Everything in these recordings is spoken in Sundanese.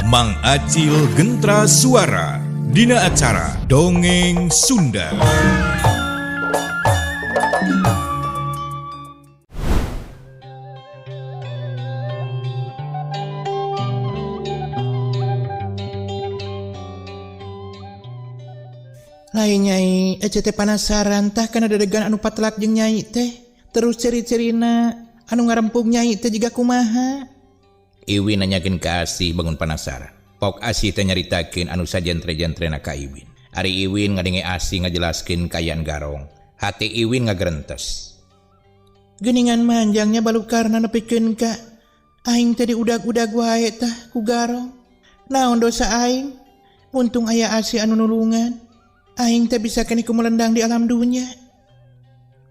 Mang Acil Gentra Suara Dina acara Dongeng Sunda. Lain Nyai, Ece teh panasaran tah kana dedegan anu patelak jeung Nyai teh. Terus ciri-cirina anu ngarempug Nyai teh jiga kumaha? Iwin nanyakeun ka Asih bangun panasaran. Pok Asih teh nyaritakeun anu sajentre-jentrena ka Iwin. Ari Iwin ngadenge Asih ngajelaskeun kaayaan Garong. Hate Iwin ngagerentes. Geuningan manjangnya balukarna nepikeun ka aing teh diudag-udag wae tah ku Garong. Naon dosa aing? Untung aya Asih anu nulungan. Aing teh bisa keneh kumelendang di alam dunya.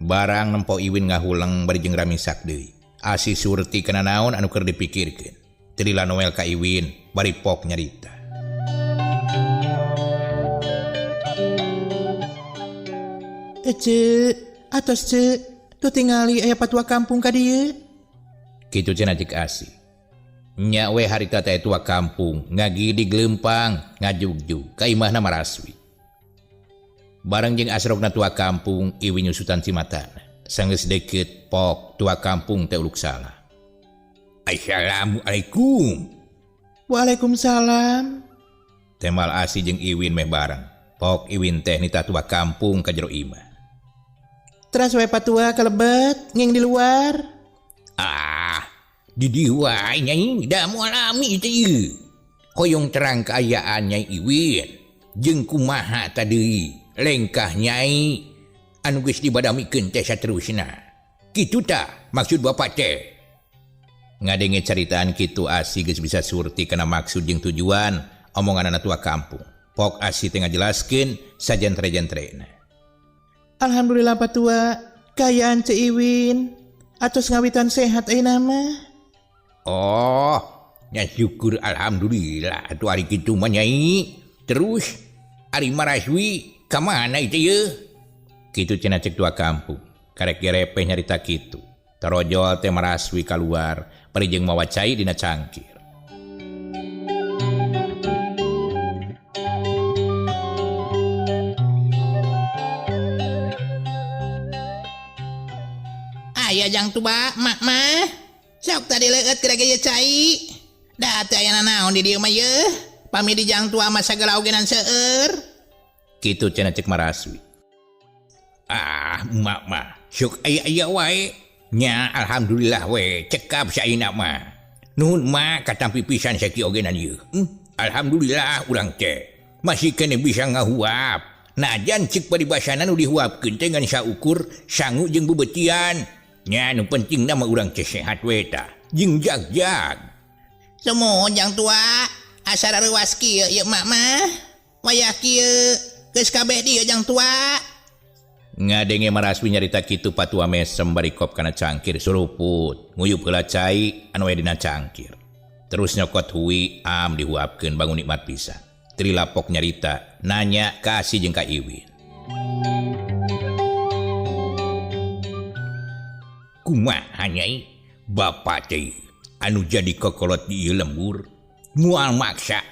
Barang nempo Iwin ngahuleng bari jeung ramisak deui. Asih surti kana naon anu keur dipikirkeun. Teu lila Noel ka Iwin bari pok nyarita. Ece, atos ce, tuh tingali aya patua kampung ka dieu. Kitu cenah cek Asih. Nya we harita teh tua kampung ngagidig leumpang ngajugjug ka imahna Maraswi. Bareng jeung asrokna tua kampung Iwin nyusutan cimatana. Sanggeus deukeut pok tua kampung teh uluk salah. Assalamualaikum. Waalaikumsalam. Temal Asih jeung Iwin meh bareng. Pok Iwin teh nitah tua kampung ka jero imah. Teras we patua kalebet nging di luar. Ah, di dieu wae Nyai, da moal lami teh ieu. Hoyong terang kaayaan Nyai Iwin jeung kumaha tadi lengkah Nyai anu geus dibadamikeun teh saterusna. Kitu tah maksud bapak teh. Ngadenge caritaan kitu Asih geus bisa surti kana maksud jeung tujuan omonganana tua kampung. Pok Asih teh ngajelaskeun sajentre-jentrena. Alhamdulillah patua, kaayaan Ceu Iwin atos ngawitan sehat ayeuna mah. Oh, nya syukur alhamdulillah atuh ari kitu mah Nyai. Terus ari Maraswi ka mana itu ye? Kitu cenah cek tua kampung. Karek gerepeh nyarita kitu. Tarojol teh Maraswi kaluar bari jeung mawa cai dina cangkir. Aya jang tuba mak mah. Sok tadi leueut kira ge cai. Da teh aya nanaon di dieu mah ye? Pami di jang tua mah sagala ogenan seueur. Kitu cenah cek Maraswi. Ah, mak mah sok aya-aya wae. Nya alhamdulillah we cekap saina mah. Nuhun mak katampi pisan sakieu ogenan ieu. Alhamdulillah urang teh masih keneh bisa ngahuap. Najan cek paribasana nu dihuapkeun teh ngan saukur sangu jeung beubeutian. Nya nu penting mah urang teh sehat we tah. Jeung jag-jag. Sumuhun jang tua, asa rareuwas kieu ieu mak mah. Wayah kieu geus kabeh dieu jang tua. Ngadenge Maraswi nyarita kitu patua mesem bari kop kana cangkir suruput, nguyup heula cai anu aya dina cangkir. Terus nyokot hui am dihuapkeun bangun nikmat pisan. Tri lapok nyarita nanya ka Asih jeung ka Iwin. Kumaha Nyai? Bapak teh anu jadi kokolot di ieu lembur moal maksa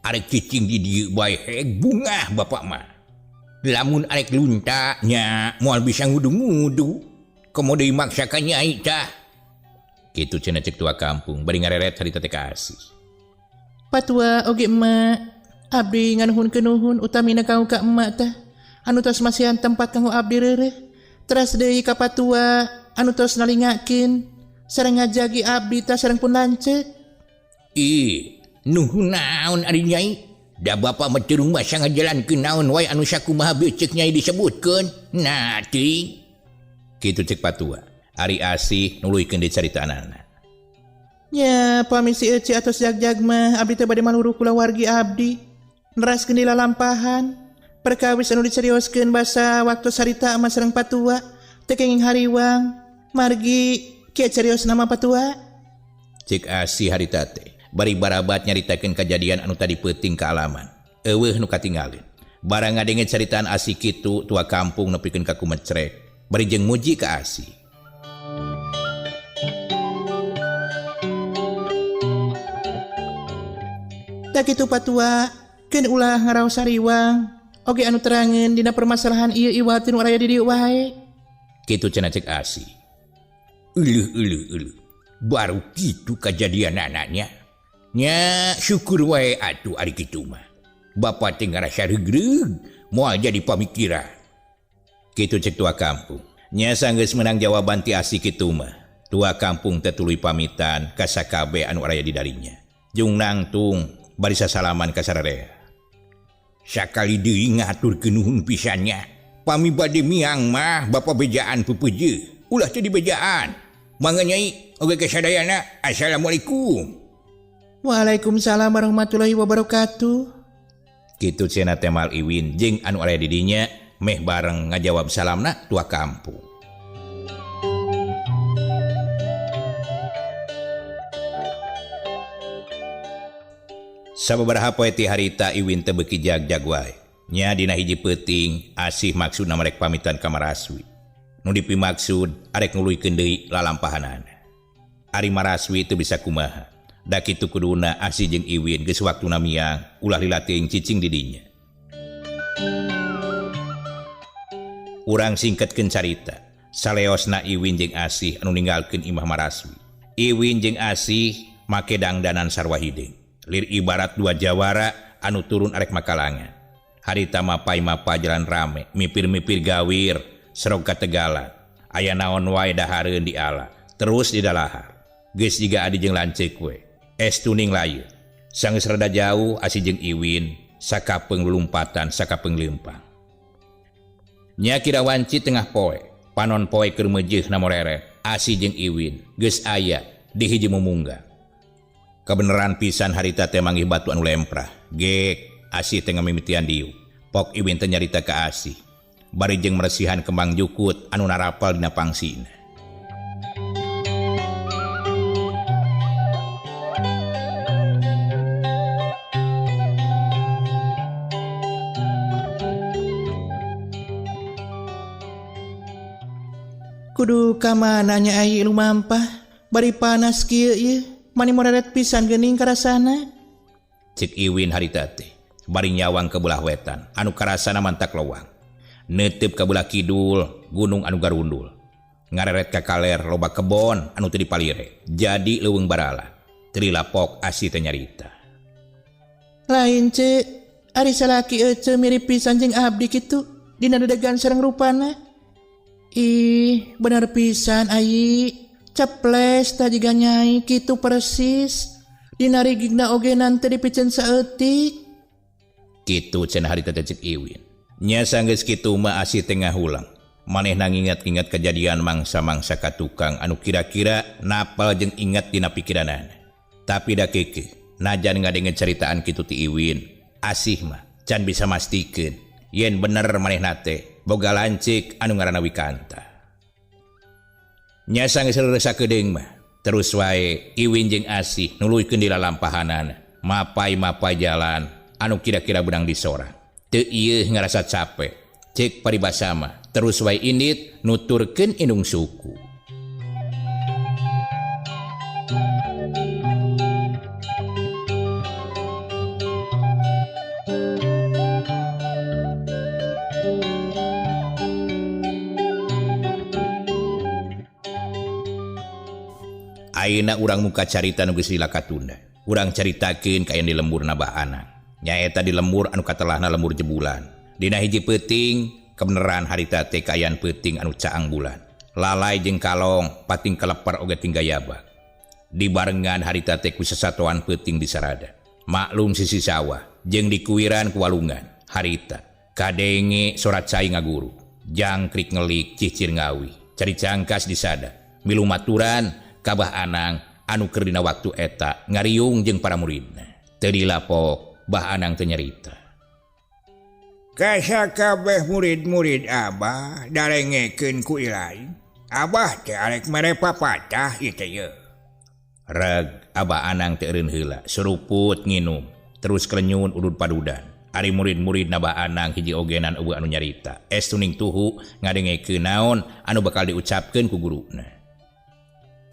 arek cicing di dieu bae heg bungah bapak mah. Lamun arek lunta nya moal bisa ngudu-ngudu. Komo deui maksa ka Nyai tah. Kitu cenah cek tua kampung bari ngareret harita teh ka Asih. Patua oge emak, abdi nganuhunkeun nuhun utamina kanggo ka emak tah. Anu tos masihan tempat kanggo abdi reureuh. Teras deui ka patua anu tos nalingakeun sareng ngajagi abdi tah sareng pun lanceuk. Ih, nuhun naon ari Nyai? Da bapa mah teu rumasa ngajalankeun naon wae anu sakumaha beuceuk Nyai disebutkeun. Nah teuing. Kitu cek patua. Ari Asih nuluykeun deui caritaanana. Nya pami si Ece atos jag-jag mah abdi teh bade maluruh kulawargi abdi. Neraskeun di lalampahan. Perkawis anu dicarioskeun basa waktu sarita mah sareng patua teu kenging hariwang. Margi kieu carios nama patua. Cek Asih harita teh. Bari barabat nyaritakeun kajadian anu tadi peuting kaalaman. Eueuh nu katinggalin. Barang ngadenge caritaan Asih kitu tua kampung nepikeun ka kumecrek. Bari jeung muji ka Asih. Tak kitu patua, keun ulah ngaraos sariwang. Oge anu terangeun dina permasalahan ieu iwal ti nu araya di dieu wae. Kitu cenah cek Asih. Euleuh euleuh euleuh. Baru kitu kajadian anaknya. Nya syukur wae atuh ari kitu mah. Bapa teh ngarasa reugreug, moal jadi pamikiran. Kitu cek tua kampung. Nya sanggeus meunang jawaban ti Asih kitu mah. Tua kampung teh tuluy pamitan ka sakabeh anu araya di darinya. Jung nangtung bari sasalaman ka sararea. Sakali deui ngahaturkeun nuhun pisan nya. Pami bade miang mah bapa bejaan pepeje. Ulah teu dibejaan. Mangga nyai oge ka sadayana. Assalamualaikum. Waalaikumsalam warahmatullahi wabarakatuh. Kitu cenah teh Mal Iwin jeung anu aya di dinya meh bareng ngajawab salamna tua kampung. Sababaraha poe ti harita Iwin teh beuki jag-jag wae. Nya dina hiji peuting Asih maksudna marek pamitan ka Maraswi. Nu dipimaksud arek nuluykeun deui lalampahanana. Ari Maraswi teu bisa kumaha. Da kitu kuduna Asih jeung Iwin geus waktuna miang ulah lila teuing cicing di dinya. Urang singketkeun carita. Saleosna Iwin jeung Asih anu ninggalkeun imah Maraswi. Iwin jeung Asih make dangdanan sarwa hideung. Lir ibarat dua jawara anu turun arek makalangan. Harita mapai-mapa jalan rame, mipir-mipir gawir, serog ka Tegalan. Aya naon wae dahareun di ala, terus di dalahar. Geus jiga adi jeung lanceuk we. Es tuning layu. Sanggeus rada jauh Asih jeung Iwin sakapeung lulumpatan sakapeung leumpang. Nya kira wanci tengah poe, panon poe keur meujeuh na moreret. Asih jeung Iwin geus aya di hiji mumungga. Kebeneran pisan harita teh manggih batu anu lemprah. Gek Asih teh ngamimitian dieu. Pok Iwin teh nyarita ka Asih. Bari jeung meresihan kembang jukut anu narapal dina pangsina. Kudu ka mana nya ai lumampah? Bari panas kieu ieu. Mani moreret pisan geuning karasana. Cek Iwin harita teh bari nyawang ke belah wetan anu karasana mantak lowang. Neuteup ka belah kidul gunung anu garundul. Ngareret ka kaler loba kebon anu teu dipalire. Jadi leuweung barala. Teu dilapok Asih teh nyarita. Lain ce, ari salaki ece mirip pisan jeung abdi kitu dina dedegan sareng rupana. Ih, bener pisan ai. Ceples tah jiga nyai kitu persis. Dina rigigna oge nante dipiceun saeutik. Kitu cenah harita teh cek Iwin. Nya sanggeus kitu mah Asih teh ngahulang. Manehna ngingat-ingat kejadian mangsa-mangsa ka tukang anu kira-kira napal jeung ingat dina pikiranana. Tapi da keukeuh najan ngadenge caritaan kitu ti Iwin, Asih mah can bisa mastikeun yen bener manehna teh boga lanceuk anu ngaranna Wikanta. Nya sanggeus reureus sakedeung mah terus wae Iwin jeung Asih nuluykeun di lalampahanana, mapai-mapai jalan anu kira-kira beunang disorang. Teu ieu ngarasa capek, cek paribasa mah terus wae indit nuturkeun indung suku. Ayeuna urang muka carita nu geus lila katunda. Urang caritakeun ka aya di lembur Nabah Anang. Nyaeta di lembur anu katelahna lembur jebulan. Dina hiji peuting kebeneran harita teh kaayaan peuting anu caang bulan. Lalai jeung kalong pating kalepar oge tinggayabak. Dibarengan harita teh ku sasatoan peuting di sarada. Maklum sisi sawah jeung dikuiran ku walungan. Harita kadenge sorat cai ngaguru. Jangkrik ngelik cicir ngawi. Cari cangkas di sada. Milu maturan Kabah Anang anu keur dina waktu eta ngariung jeung para muridna. Teu dilapok Bah Anang teu nyarita. Kasakabeh murid-murid Abah darengekeun ku ilai. Abah teh arek mere papatah ieu teh ye. Reg Abah Anang teh eureun heula, seruput nginum, terus krenyun udud padudan. Ari murid-murid na Bah Anang hiji ogenan eueuh anu nyarita. Es tuning tuhu ngadengekeun naon anu bakal diucapkeun ku guruna.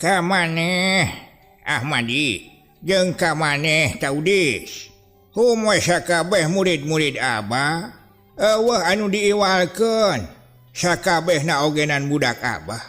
Ka maneh Ahmadi jeung ka maneh Taudis. Humoy sakabeh murid-murid Abah eueuh anu diiwalkeun sakabehna ogenan budak Abah.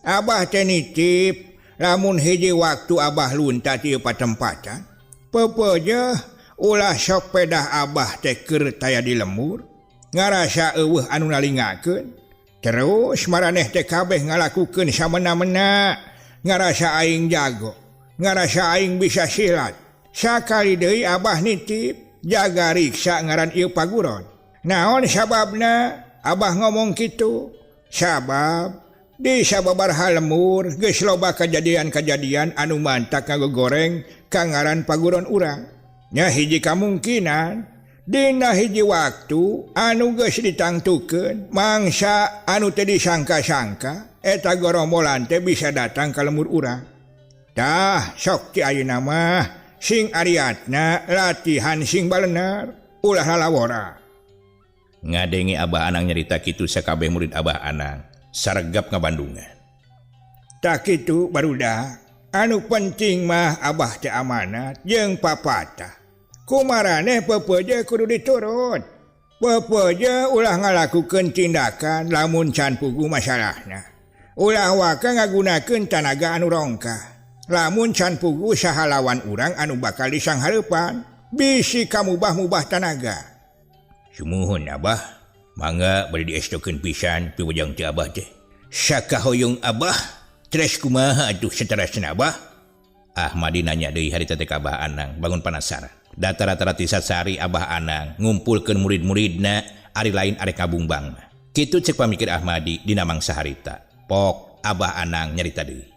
Abah teh nitip lamun hiji waktu Abah lunta ti patempatan. Pepeje ulah sok pedah Abah teh keur taya di lembur ngarasa eueuh anu nalingakeun. Terus maraneh teh kabeh ngalakukeun samena-mena ngarasa aing jago, ngarasa aing bisa silat. Sakali deui Abah nitip jaga riksa ngaran ieu paguron. Naon sababna Abah ngomong kitu? Sabab di sababaraha lembur geus loba kajadian-kajadian anu mantak ngagogoreng ka ngaran paguron urang. Nya hiji kamungkinan dina hiji waktu anu geus ditangtukeun mangsa anu teu disangka-sangka eta gorombolan teh bisa datang ka lembur urang. Tah sok ti ayeuna mah sing ariatna latihan sing balenar ulah lalawora. Ngadenge Abah Anang nyarita kitu sakabeh murid Abah Anang saregap ngabandungan. Tah kitu barudak, anu penting mah Abah teh amanat jeung papatah. Kumaraneh pepeje kudu diturut. Pepeje ulah ngalakukeun tindakan lamun can puguh masalahna. Ulah waka ngagunakeun tanaga anu rongkah. Lamun can puguh saha lawan urang anu bakal disanghareupan, bisi kamubah-mubah tanaga. Sumuhun Abah, mangga bade diestokeun pisan piwejang ti Abah teh. Sakahoyong Abah, tres kumaha atuh saterasna Abah? Ahmadi nanya deui harita teh ka Abah Anang, bangun panasaran. Data-rata ti sasari Abah Anang ngumpulkeun murid-muridna ari lain arek ngabungbang. Kitu cek pamikir Ahmadi dina mangsa harita. Pok Abah Anang nyarita deui.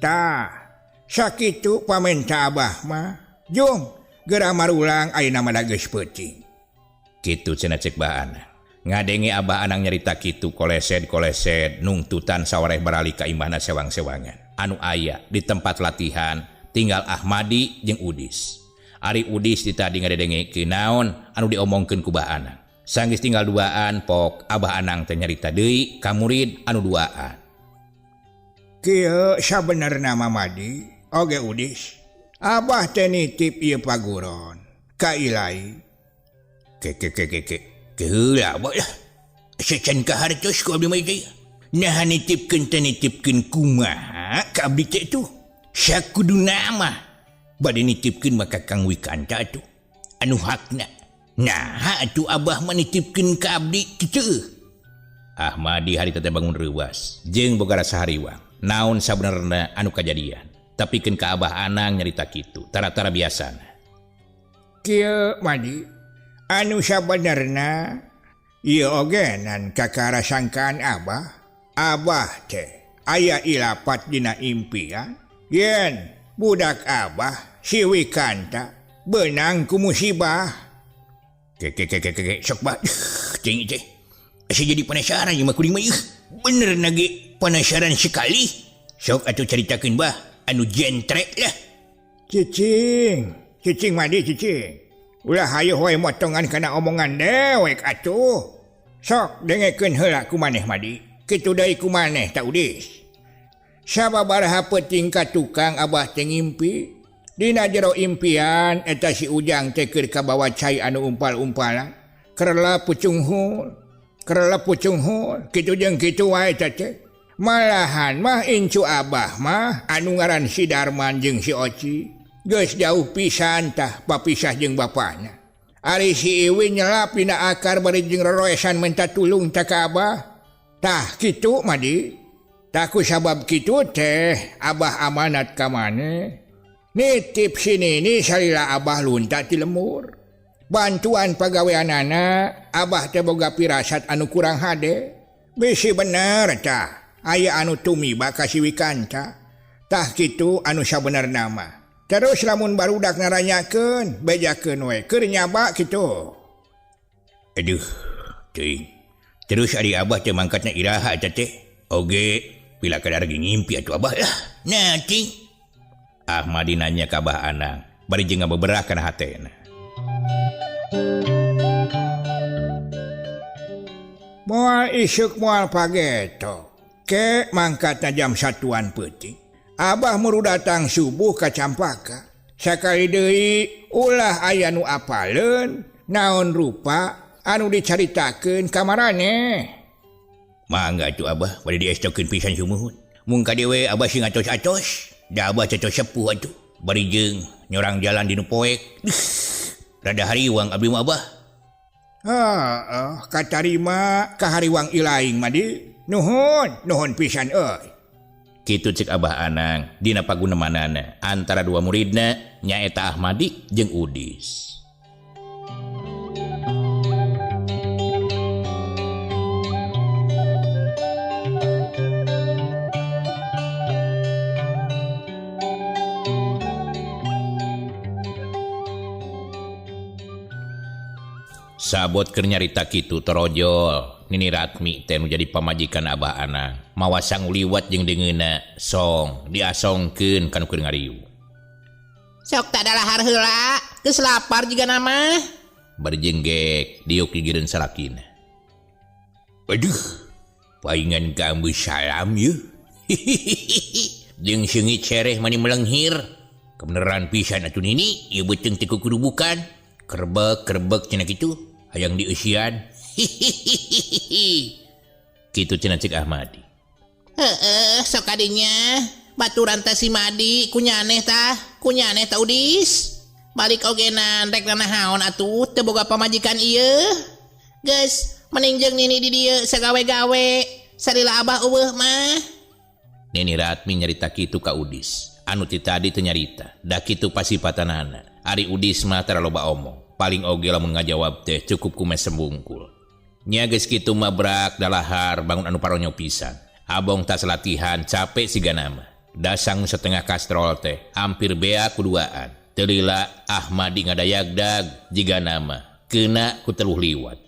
Tah, sakitu pamenta Abah mah. Jung, geura marulang ayeuna mah geus peuting. Kitu cenah cek Bah Anang. Ngadenge Abah Anang nyarita kitu kolesed-kolesed nungtutan sawareh barali ka imahna sewang-sewangan. Anu aya di tempat latihan tinggal Ahmadi jeung Udis. Ari Udis di tadi ngadenge naon anu diomongkeun ku Bah Anang. Sanggeus tinggal duaan pok Abah Anang teh nyarita deui ka murid anu duaan. Kieu sabenerna Mamadi oge Udis. Abah teh nitip ieu paguron ka Ilai. Ke ke ke ke ke. Keheula abah lah. Secan ka hartos ku abdi mah teh. Naha nitipkeun teh nitipkeun kumaha ka abdi teh tuh. Sakuduna mah bade nitipkeun mah ka Kang Wikanta atuh. Anu hakna. Naha atuh abah mah nitipkeun ka abdi kitu. Ahmadi harita teh bangun reuwas jeung boga rasa hariwang. Naon sabenerna anu kajadian. Tapi keun ka Abah Anang nyarita kitu, tara-tara biasana. Kieu Madi, anu sabenerna ieu ogenan kakara sangkaan Abah. Abah teh aya ilapat dina impian yen budak Abah si Wikanta beunang ku musibah. Ke ke ke ke ke sok bah. Cing teh. Asa jadi penasaran ieu mah kuring mah. Bener na ge penasaran sekali. Sok atuh caritakeun bah anu jentrek lah. Cicing, cicing Madi cicing. Ulah hayuh wae motongan kana omongan dewek atuh. Sok dengekeun heula ku maneh Madi. Kitu deui ku maneh ta Udis. Sababaraha peuting ka tukang Abah teh ngimpi. Dina jero impian eta si Ujang teh keur kabawa cai anu umpal-umpalan. Kerela pucunghul. Kerela pucunghul, kitu jeung kitu wae teh. Malahan mah incu Abah mah anu ngaran si Darman jeung si Oci geus jauh pisan tah papisah jeung bapana. Ari si Iwi nyelap dina akar bari jeung roroesan minta tulung tah ka Abah. Tah kitu Madi. Tah ku sabab kitu teh Abah amanat ka maneh. Nitip si Nini salila Abah lunta ti lembur. Bantuan pagaweanana Abah teh boga pirasat anu kurang hade. Bisi bener tah aya anu tumiba ka si Wikanta. Tah kitu anu sabenerna mah. Terus lamun barudak naranyakeun bejakeun we keur nyaba kitu. Aduh, teuing. Terus ari Abah teh mangkatna iraha eta teh? Oge Pila kadar ge ngimpi atuh Abah lah. Nah cing. Ahmadi nanya ka Abah Anang bari jeung ngabeberah kana hatena. Moal isuk moal pageto. Ke mangkatna jam 1-an peuting. Abah muru datang subuh ka Campaka. Sakali deui ulah aya nu apaleun naon rupa anu dicaritakeun ka maraneh. Mangga atuh Abah bade diestokeun pisan sumuhun. Mung ka dewe Abah sing atos-atos. Da Abah cocok sepuh atuh. Bari jeung nyorang jalan di nu poek. Rada hariwang abdi mah Abah. Heeh, katarima ka hariwang ilaing mah di. Nuhun, nuhun pisan euy. Kitu cek Abah Anang dina pagunemanana antara dua muridna nyaeta Ahmadi jeung Udis. Sabot keur nyarita kitu torojol Nini Ratmi teh nu jadi pamajikan Abah Anang mawa sangu liwat jeung deungeunna song diasongkeun kana keur ngariu. Sok tak dalahar heula, geus lapar jiga nama. Bari jeung gek diuk gigireun salakina. Aduh, paingan ka salam yeuh. Jeung seungit sereh mani melenghir. Kebeneran pisan atuh Nini, ieu beuteung teh kukurubukan. Kerbek-kerbek cenah kitu, hayang dieusian. Kitu cenah cek Ahmadi. Heeh, sok kadinya. Baturan teh si Madi kunyaneh tah, kunyaneh tah Udis. Balik ogenan rek nanahaon atuh teu boga pamajikan ieu. Geus, mending jeung Nini di dieu sagawe-gawe. Sarila Abah eueuh mah. Nini Ratmi nyarita kitu ka Udis. Anu ti tadi teu nyarita, da kitu pasipatanana. Ari Udis mah tara loba omong. Paling oge lamun ngajawab teh cukup ku mesem bungkul. Nya geus kitu mah brak dalahar bangun anu paronyo pisan. Abong tas latihan capek siga nama. Dasang setengah kastrol teh hampir bea kuduaan. Teu lila Ahmadi ngadayagdag jiga nama kena ku teluh liwat.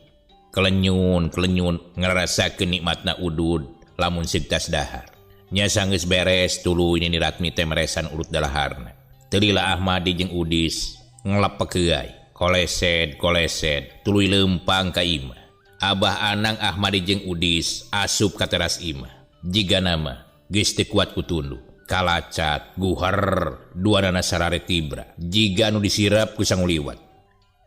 Kelenyun kelenyun ngrarasakeun nikmatna udud lamun seug tas dahar. Nya sanggeus beres tuluy Nini Ratmi teh meresan urut dalaharna. Teu lila Ahmadi jeung Udis ngelepekeuai. Kolesed kolesed tuluy leumpang ka imah. Abah Anang Ahmadi jeung Udis asup ka teras imah. Jiga nama geus teu kuat ku tunduh. Kalacat guher duanana sarare tibra. Jiga anu disirap ku sangu liwat.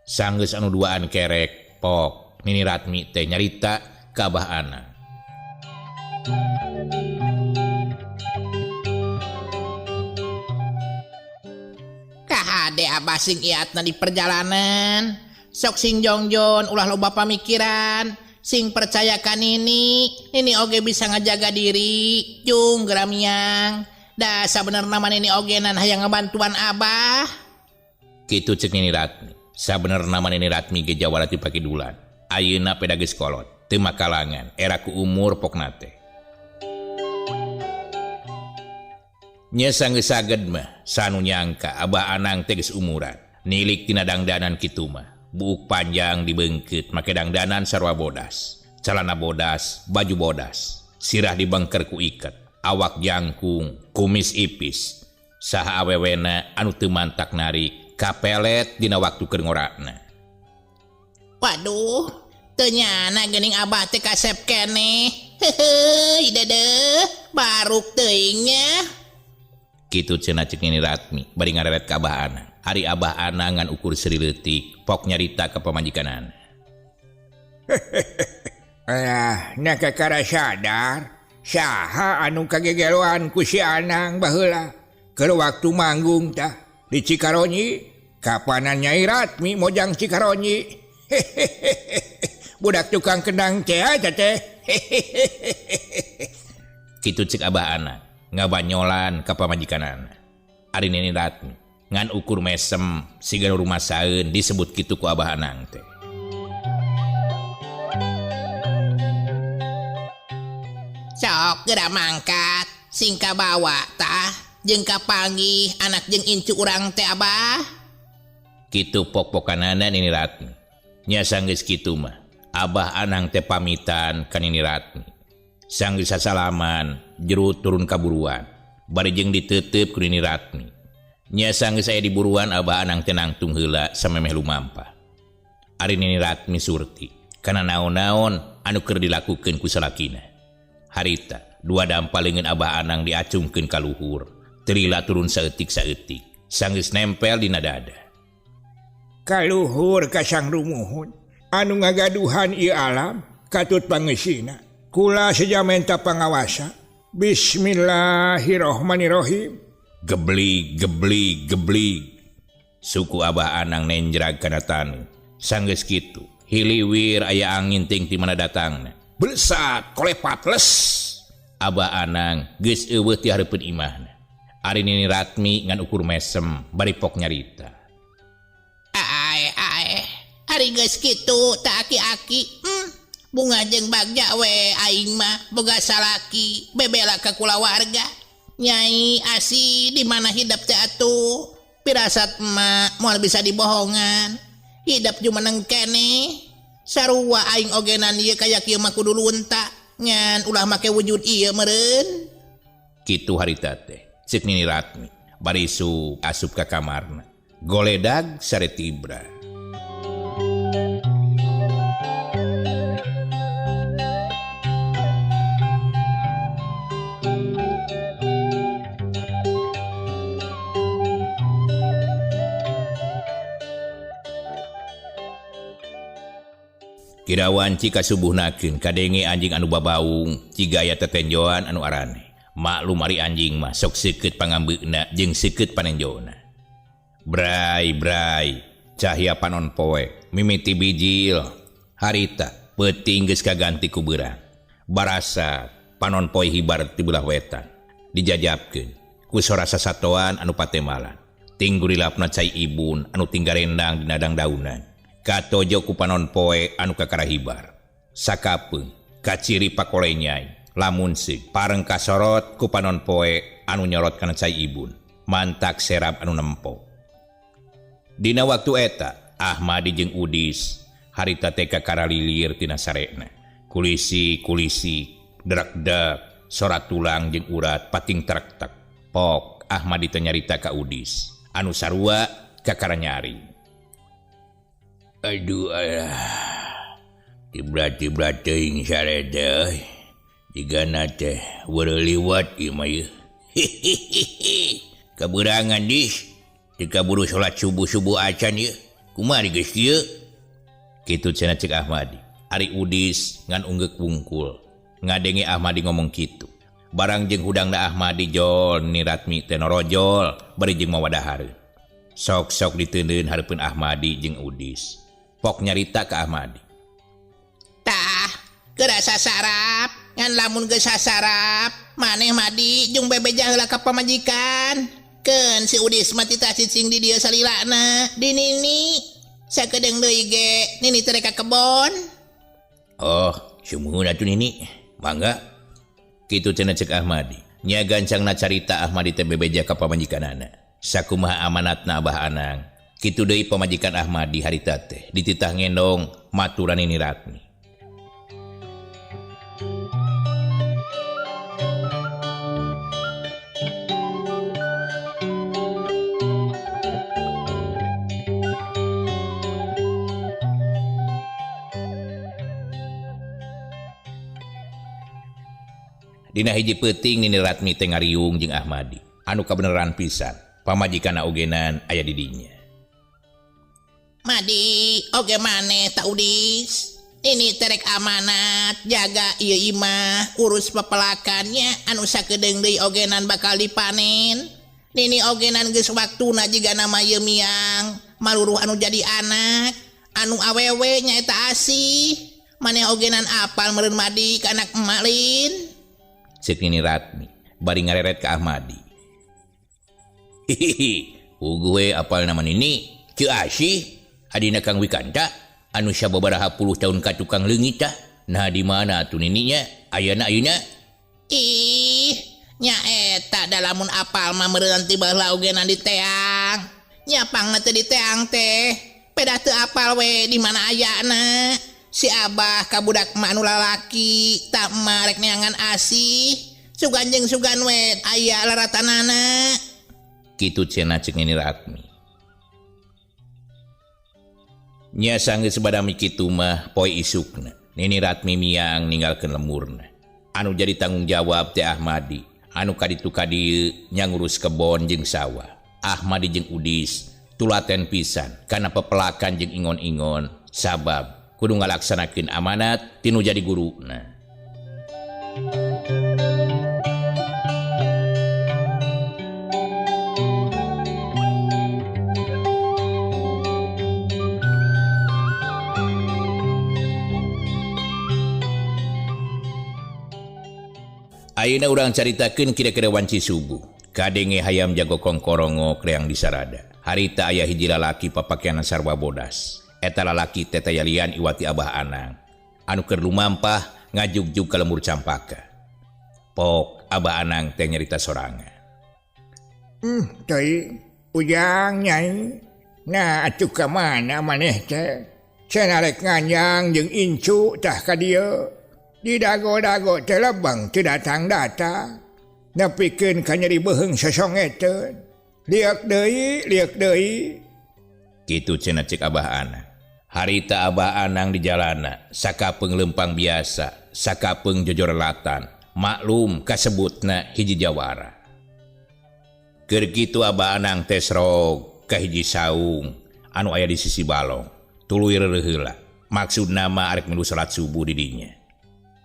Sanggeus anu duaan kerek pok Nini Ratmi teh nyarita ka Abah Anang. Kahade Abah sing iatna di perjalanan. Sok sing jongjon ulah loba pamikiran. Sing percaya ka Nini. Nini oge bisa ngajaga diri. Jung geramiang. Da sabenerna mah Nini ogenan hayang ngabantuan Abah. Kitu cek Nini Ratmi. Sabenerna mah Nini Ratmi ge jawara ti pakidulan. Ayeuna peda geus kolot. Teu makalangan era ku umur pokna teh. Nya sanggeus saged mah sanu nyangka Abah Anang teh geus umuran. Nilik tina dangdanan kitu mah. Buuk panjang dibeungkeut make dangdanan sarua bodas. Calana bodas, baju bodas. Sirah dibengker ku iket, awak jangkung, kumis ipis. Saha awewena anu teu mantak narik, kapelet dina waktu keur ngorakna. Waduh, teu nyana geuning Abah teh kasep keneh. Heuheuy dedeh, baruk teuing nya. Kitu cenah cek Nini Ratmi bari ngareret ka Abah Anang. Ari Abah Anang ngan ukur seuri leutik, pok nyarita ka pamajikanana. Alah, na kakara sadar saha anu kagegeloan ku si Anang baheula. Keur waktu manggung tah di Cikaronyi, kapanan Nyai Ratmi mojang Cikaronyi. Budak tukang kendang teh aja teh. Kitu cek Abah Anang ngabanyolan ka pamajikanana. Ari Nini Ratmi ngan ukur mesem siga nu rumasaeun disebut kitu ku Abah Anang teh. Sok geura mangkat sing kabawa tah jeung kapanggih anak jeung incu urang teh Abah. Kitu pok-pokanana Nini Ratmi. Nya sanggeus kitu mah Abah Anang teh pamitan ka Nini Ratmi. Sanggeus sasalaman jero turun ka buruan bari jeung diteuteup ku Nini Ratmi. Nya sanggeus aya di buruan Abah Anang teh nangtung heula samemeh lumampah. Ari Nini Ratmi surti kana naon-naon anu keur dilakukeun ku salakina. Harita dua dampal leungeun Abah Anang diacungkeun ka luhur, terila turun saeutik-saeutik sanggeus nempel dina dada. Kaluhur ka Sang Rumuhun anu ngagaduhan ieu alam katut pangeusina. Kula seja menta pangawasa. Bismillahirrahmanirrahim. Geblig geblig geblig. Suku Abah Anang nenjrag kana tanu. Sanggeus kitu hiliwir aya angin ting ti mana datangna. Blesat kolepat les. Abah Anang geus eueuh ti hareupeun imahna. Ari Nini Ratmi ngan ukur mesem bari pok nyarita. Ae ae, ari geus kitu tak aki-aki. Bunga jeung bagja we aing mah boga salaki bebela ka kulawarga. Nyai Asi di mana hidap teh atuh? Pirasat emak moal bisa dibohongan. Hidap jumeneng keneh. Sarua aing ogenan ieu kaya kieu mah kudu lunta. Ngan ulah make wujud ieu meureun. Kitu harita teh ceuk Nini Ratmi bari asup ka kamarna. Goledag sare tibra. Kira wanci kasubuhnakeun kadenge anjing anu babaung ciga aya tetenjoan anu arane. Maklum ari anjing mah sok seukeut pangambeuna jeung seukeut panenjona. Bray bray cahya panon poe mimiti bijil harita peuting geus kaganti ku beurang. Barasa panon poe hibar ti belah wetan dijajabkeun ku sora sasatoan anu patemalan. Ting gurilapna cai ibun anu tinggarendang dina dangdaunan. Katojo ku panon poe anu kakara hibar. Sakapeung kaciri pakole nyai lamun seug pareng kasorot ku panon poe anu nyorot kana cai ibun. Mantak serab anu nempo. Dina waktu eta Ahmadi jeung Udis harita teh kakara lilir tina sarena. Kulisi-kulisi drak-drak sora tulang jeung urat pating trak-tak. Pok Ahmadi teh nyarita ka Udis anu sarua kakara nyari. Aduh alah, tibra-tibra teuing sare teh, jigana teh weureuh liwat ieu mah ieu. Hihihi, kaberangan dis, teu kaburu salat subuh-subuh acan ieu. Kumaha geus kieu? Kitu cenah ceuk Ahmadi. Ari Udis ngan unggeuk wungkul. Ngadenge Ahmadi ngomong kitu. Barang jeung hudangna Ahmadi jol Nini Ratmi teh norojol bari jeung mawa dahareun. Sok-sok diteundeun hareupeun Ahmadi jeung Udis. Pok nyarita ka Ahmadi. Tah, geura sasarap, ngan lamun geus sasarap, maneh Madi jeung bebeja heula ka pamajikan. Keun si Udis mah titah cicing di dieu salilana, di Nini. Sakedeung deui ge, Nini teh ka kebon. Oh, sumuhun atuh Nini. Mangga. Kitu cenah ceuk Ahmadi. Nya gancangna carita Ahmadi teh bebeja ka pamajikanana. Sakumaha amanatna Abah Anang. Kitu deui pamajikan Ahmadi harita teh dititah ngendong maturan Nini Ratmi. Dina hiji peuting Nini Ratmi teh ngariung jeung Ahmadi anu kabeneran pisan pamajikanna ogenan aya di dinya. Madi oge maneh ta Udis. Ini terek amanat jaga ieu imah urus pepelakannya anu sakedeung deui ogenan bakal dipanen. Nini ogenan geus waktuna jiga nama ieu miang maluruh anu jadi anak anu awewe nyaeta Asih. Maneh ogenan apal meureun Madi ka anak emak lin. Ceuk Nini Ratmi bari ngareret ka Ahmadi. Hihihi, puguh we apal nama Nini, Ceu Asih, adina Kang Wikanta, anu sababaraha puluh tahun ka tukang leungit tah. Nah di mana atuh Nininya? Ayana ayeuna? Ih, nya eta da lamun apal mah meureun ti baheula ogenan di teang. Nya pangna teh di teang teh. Pedah teu apal we di mana ayana. Si Abah ka budak emak anu lalaki tak emak rek neangan asih. Sugan jeung sugan we aya laratanana. Kitu cenah ceuk Nini Ratmi. Nya sanggeus badami kitu mah poe isukna. Nini Ratmi miang ninggalkeun lemurna. Anu jadi tanggung jawab teh Ahmadi. Anu kaditu kadieu nya ngurus kebon jeung sawah. Ahmadi jeung Udis tulaten pisan kana pepelakan jeung ingon-ingon sabab kudu ngalaksanakeun amanat tinu jadi guruna. Ayeuna urang caritakeun kira-kira wanci subuh. Kadenge hayam jago kongkorongo kreang disarada. Harita aya hiji lalaki papakean sarwa bodas. Eta lalaki teh tayalian iwati Abah Anang. Anu keur lumampah ngajugjug ka lembur Campaka. Pok Abah Anang teh nyarita sorangan. Teuing ujang nyai. Nah atuh ka mana maneh teh? Cenah rek nganjang jeung incu tah ka dieu. Di dago-dago teh lebeng teu datang-datang. Nepikeun ka nyeri beuheung sosongeteun. Lieuk deui, lieuk deui. Kitu cenah ceuk Abah Anang. Harita Abah Anang di jalana sakapeung leumpang biasa, sakapeung jojorelatan. Maklum kasebutna hiji jawara. Keur kitu Abah Anang teh srog ka hiji saung anu aya di sisi balong. Tuluy reureuh heula. Maksudna mah arek milu salat subuh di dinya.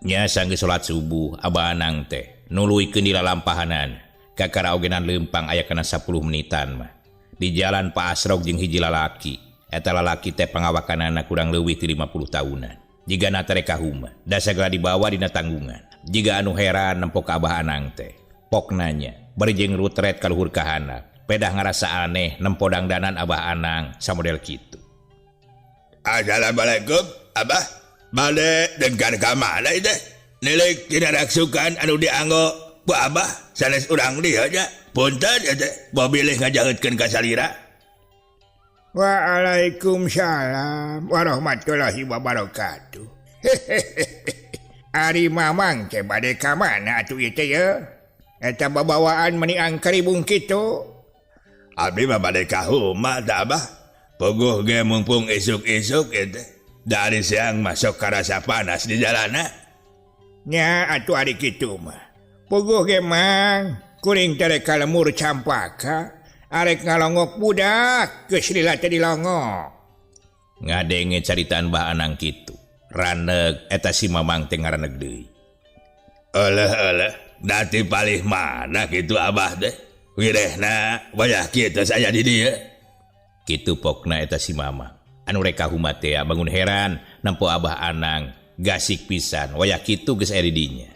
Nya sanggeus salat subuh Abah Anang teh nuluykeun di lalampahanan. Kakara ogenan leumpang aya kana 10 menitan mah. Di jalan Pak Asrog jeung hiji lalaki. Eta lalaki teh pangawakanana kurang leuwih ti 50 tahunan. Jigana teh ka huma, da sagala dibawa dina tanggungan. Jiga anu heran nempo ka Abah Anang teh. Pok nanya, bari jeung rutret ka luhur ka handap. Pedah ngarasa aneh nempo dangdanan Abah Anang samodel kitu. Assalamualaikum, Abah. Bade dengkar ka mana teh? Nilik tina raksukan anu dianggo ku Abah sanes urang dieu nya. Punten ieu teh, bobilih ngajaheutkeun ka salira. Waalaikumsalam warahmatullahi wabarakatuh. Ari Mamang teh bade ka mana atuh ieu teh ye? Eta babawaan meni angkaribung kitu. Abdi mah bade ka huma tah Abah. Puguh ge mumpung isuk-isuk ieu teh. Dari siang masuk karasa panas di jalana. Nya atuh ari kitu mah. Puguh ge mang kuring teh rek ka lemur Campaka arek ngalongok budak geus lila teh dilongok. Ngadenge caritaan Bah Anang kitu. Raneg eta si Mamang teh ngaraneg deui. Eleh eleh, dati palih mana kitu Abah teh? Wirehna wayah kitu saya di dieu. Kitu pokna eta si Mamang. Anu rek ka huma teh bangun heran nempo Abah Anang gasik pisan wayah kitu geus aya di dinya.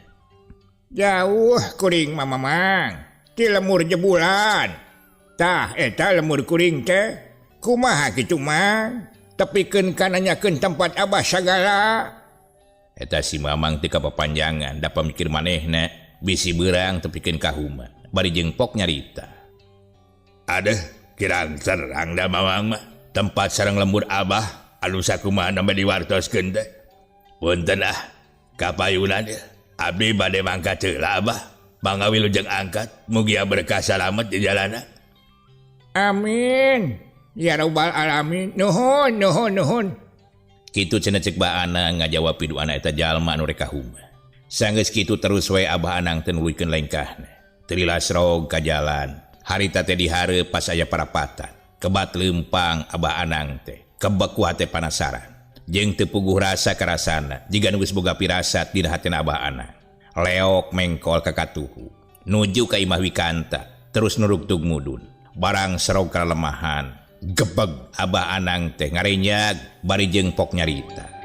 Jauh kuring mah Mamang, ti lemur jebulan. Tah eta lemur kuring teh kumaha kitu Mang? Tepikeun ka nanyakeun tempat Abah sagala. Eta si Mamang teu kapapanjangan da pamikir manehna bisi beurang tepikeun ka huma. Bari jeung pok nyarita. Adeh, kirang terang da Mamang mah. Tempat sareng lembur Abah anu sakumaha nembe diwartoskeun teh. Punten ah, kapayunan ieu. Abdi bade mangkat heula Abah. Mangga wilujeng angkat, mugia berkah salamet di jalana. Amin. Ya rabbal alamin. Nuhun, nuhun, nuhun. Kitu cenah ceuk Bah Anang ngajawab piduana eta jalma anu rek ka huma. Sanggeus kitu terus we Abah Anang teh nuluykeun lengkahna. Teu lilas rog ka jalan. Harita teh dihareup pas aya parapatan. Kebat leumpang Abah Anang teh. Kebek ku hate panasaran. Jeung teu puguh rasa karasana jiga nu geus boga pirasat dina hatena Abah Anang. Leok mengkol ka katuhu. Nuju ka imah Wikanta, terus nurugtug mudun. Barang serog ka lemahan. Gebeg Abah Anang teh ngarenyag bari jeung pok nyarita.